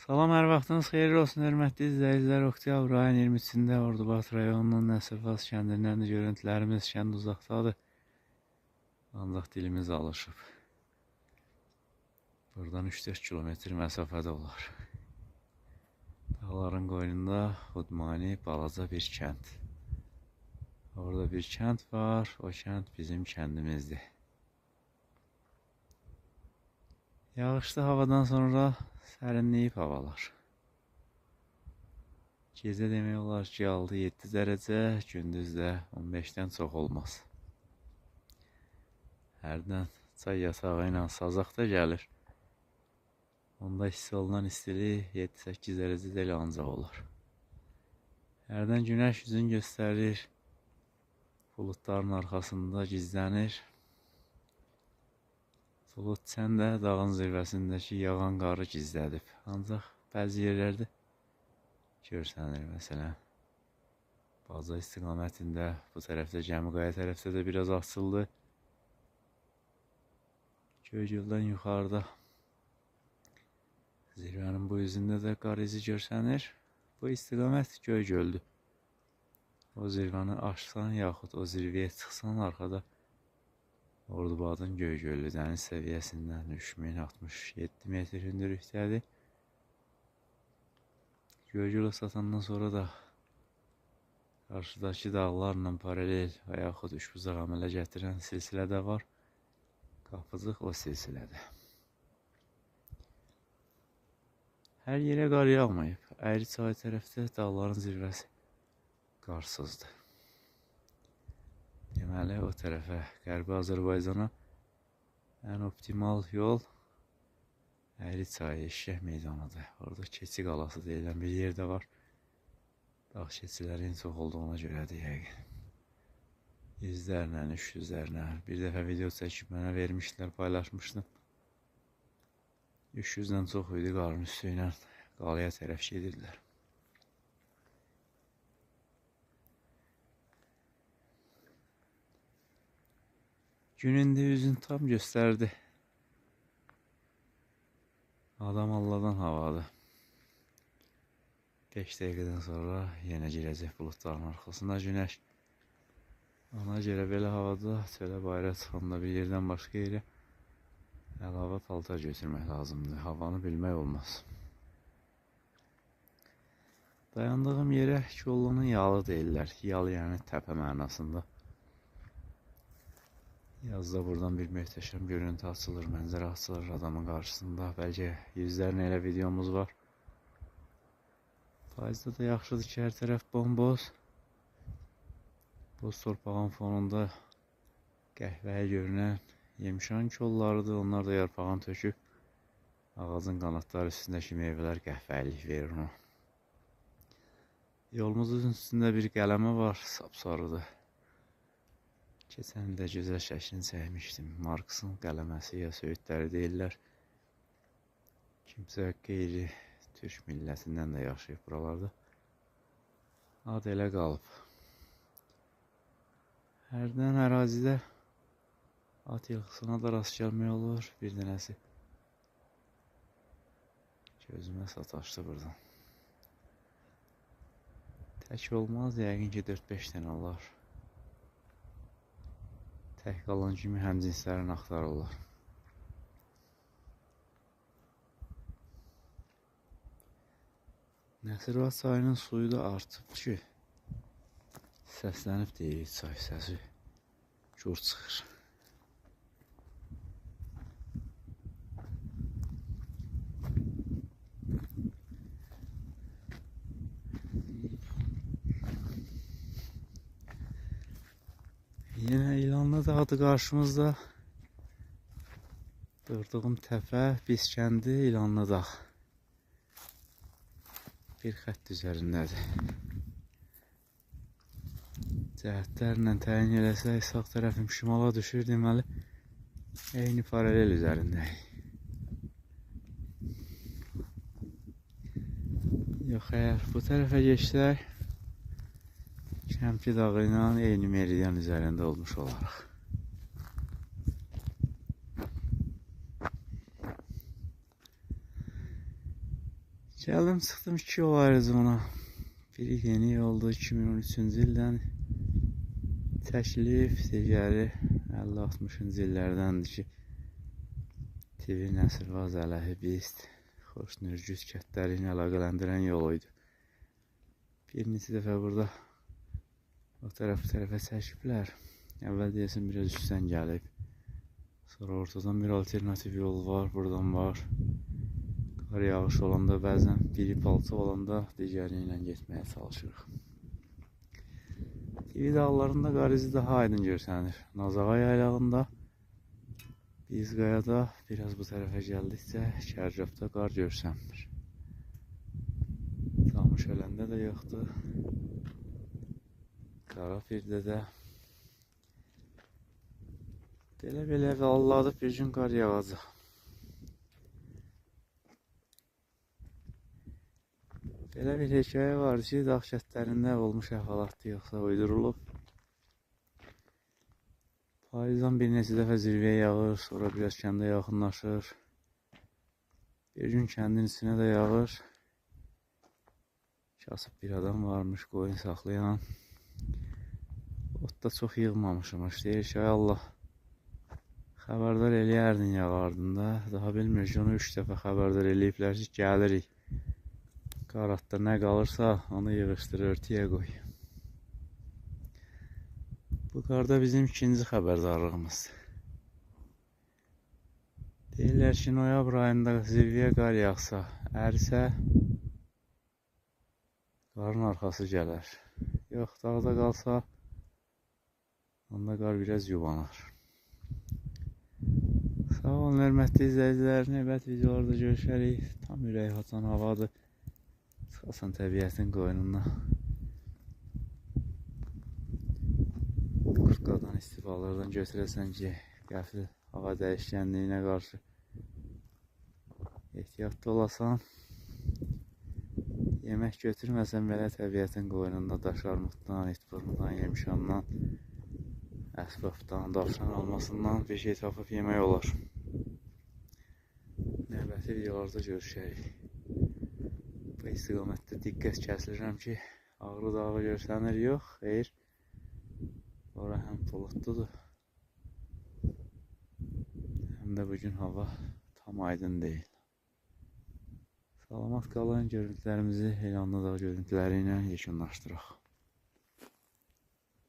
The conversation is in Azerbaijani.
Salam, hər vaxtınız xeyirli olsun, hörmətli izləyicilər. Oktyabr ayının 23-də Ordubad rayonunun Nəsirbaz kəndindən görüntülərimiz. Kənd uzaqdadır, ancaq dilimiz alışıb. Buradan 3-4 kilometr məsafədə olar. Dağların qoynunda Xudmani balaca bir kənd. Orada bir kənd var, o kənd bizim kəndimizdir. Yağışlı havadan sonra sərinləyib havalar. Gecə demək olar ki, 6-7 dərəcə, gündüz də 15-dən çox olmaz. Hərdən çay yatağı ilə sazaq da gəlir. Onda hiss olunan istilik 7-8 dərəcə də elə ancaq olar. Hərdən günəş yüzünü göstərir, buludların arxasında gizlənir. Bulud sən də dağın zirvəsindəki yağan qarı gizlədib. Ancaq bəzi yerlərdə görsənir. Məsələn, Baza istiqamətində, bu tərəfdə Gəmiqaya tərəfdə də biraz açıldı. Göygöldən yuxarıda zirvənin bu yüzündə də qar izi görsənir. Bu istiqamət Göygöldür. O zirvəni aşsan, yaxud o zirvəyə çıxsan, arxada Ordubadın Göygöllü dəniz səviyyəsindən 3067 metr hündürlükdədir. Göygölə satandan sonra da qarşıdakı dağlarla paralel və yaxud üçbucaq əmələ gətirən silsilə də var. Qapıcıq o silsilədə. Hər yerə qar yağmayıb. Əyri çay tərəfdə dağların zirvəsi qarsızdır. Deməli, o tərəfə, Qərbi Azərbaycana ən optimal yol Əyri çayı, Eşşək meydanıdır. Orada Keçi qalası deyilən bir yer də var. Dağ keçilərin çox olduğuna görədir yəqin. Yüzlərlə, 300-lərlə. Bir dəfə video çəkib mənə vermişdilər, paylaşmışdım. 300-dən çox idi, qarın üstü ilə qalaya tərəf gedirdilər. Gün indi üzünü tam göstərdi. Adam Allahdan havadır. 5 dəqiqədən sonra yenə girəcək buludların arxasında günəş. Ona görə belə havada çölə bayıra çıxanda bir yerdən başqa yerə əlavə paltar götürmək lazımdır. Havanı bilmək olmaz. Dayandığım yerə Kollunun yalı deyirlər. Yal yəni təpə mənasında. Yazda buradan bir möhtəşəm görüntü açılır, mənzərə açılır adamın qarşısında. Bəlkə yüzlərlə elə videomuz var. Payızda da yaxşıdır ki, hər tərəf bomboz. Boz torpağın fonunda qəhvəyi görünən yemişan kollarıdır. Onlar da yarpağın töküb ağacın qanadları üstündəki meyvələr qəhvəyilik verir ona. Yolumuzun üstündə bir qələmə var, sapsarıdır. Keçən ildə gözəl şəklini çəkmişdim. Marksın qələməsi ya söyüdləri deyirlər. Kimsə qeyri türk millətindən də yaşayıb buralarda. Ad elə qalıb. Hərdən ərazidə at ilxısına da rast gəlmək olur. Bir dənəsi gözümə sataşdı buradan. Tək olmaz, yəqin ki 4-5 dənə olar. Tək qalan kimi həmcinslərini axtarırlar. Nəsirbaz çayının suyu da artıb ki, səslənib deyirik, çay səsi gur çıxır. Yenə İlanlı dağıdır qarşımızda. Durduğum təpə, Biz kəndi, İlanlı dağ. Bir xətt üzərindədir. Cəhətlərlə təyin eləsək, sağ tərəfim şimala düşür, deməli, eyni paralel üzərindəyik. Yox, əgər bu tərəfə keçsək, Kəmki dağı ilə eyni meridian üzərində olmuş olaraq. Gəldim, çıxdım iki yol ayrıcığına. Biri yeni yoldur, 2013-cü ildən çəkilib, digəri 50-60-cı illərdəndir ki, Tivi, Nəsirvaz, Ələhi, Bist, Xoş, Nürgüz kəndləri ilə əlaqələndirən yol idi. Bir neçə dəfə burada o tərəf bu tərəfə çəkiblər. Əvvəl deyəsən biraz üstdən gəlib. Sonra ortadan bir alternativ yol var, buradan var. Qar yağış olanda bəzən biri palçıq olanda digəri ilə getməyə çalışırıq. Tivi dağlarında qar izi daha aydın görsənir. Nazağa yaylağında, Bizqayada biraz bu tərəfə gəldikcə Kərcabda qar görsənmir. Camışöləndə də yoxdur. Qarapirdə də. Belə-belə alladı bir gün qar yağacaq. Belə bir hekayə var ki, dağ kəndlərində olmuş əhvalatdır, yoxsa uydurulub. Payızdan bir neçə dəfə zirvəyə yağır, sonra biraz kəndə yaxınlaşır. Bir gün kəndin içinə də yağır. Kasıb bir adam varmış, qoyun saxlayan. Ot da çox yığmamışmış. Deyir ki, ay Allah, xəbərdar eləyərdin yağardın da. Daha bilmir ki, onu 3 dəfə xəbərdar eləyiblər ki, gəlirik. Qaratda nə qalırsa onu yığışdır, örtüyə qoy. Bu qarda bizim ikinci xəbərdarlığımız. Deyirlər ki, noyabr ayında zirvəyə qar yağsa, ərisə, qarın arxası gələr. Yox, dağda qalsa, onda qar biraz yubanar. Sağ olun, hörmətli izləyicilər. Növbəti videolarda görüşərik. Tam ürək açan havadır. Çıxasan təbiətin qoynuna. Kurtkadan, istifalardan götürəsən ki, qəfil hava dəyişkənliyinə qarşı ehtiyatlı olasan. Yemək götürməsən belə təbiətin qoynunda daş armuddan, itburnudan, yemişandan, əsbabdan, dovşan almasından bir şey tapıb yemək olar. Növbəti videolarda görüşərik. Bu istiqamətdə diqqət kəsilirəm ki, Ağrı dağı görsənir, yox, xeyr. Ora həm buludludur, həm də bugün hava tam aydın deyil. Salamat qalın, görüntülərimizi Heyranlı dağ görüntüləri ilə yekunlaşdıraq.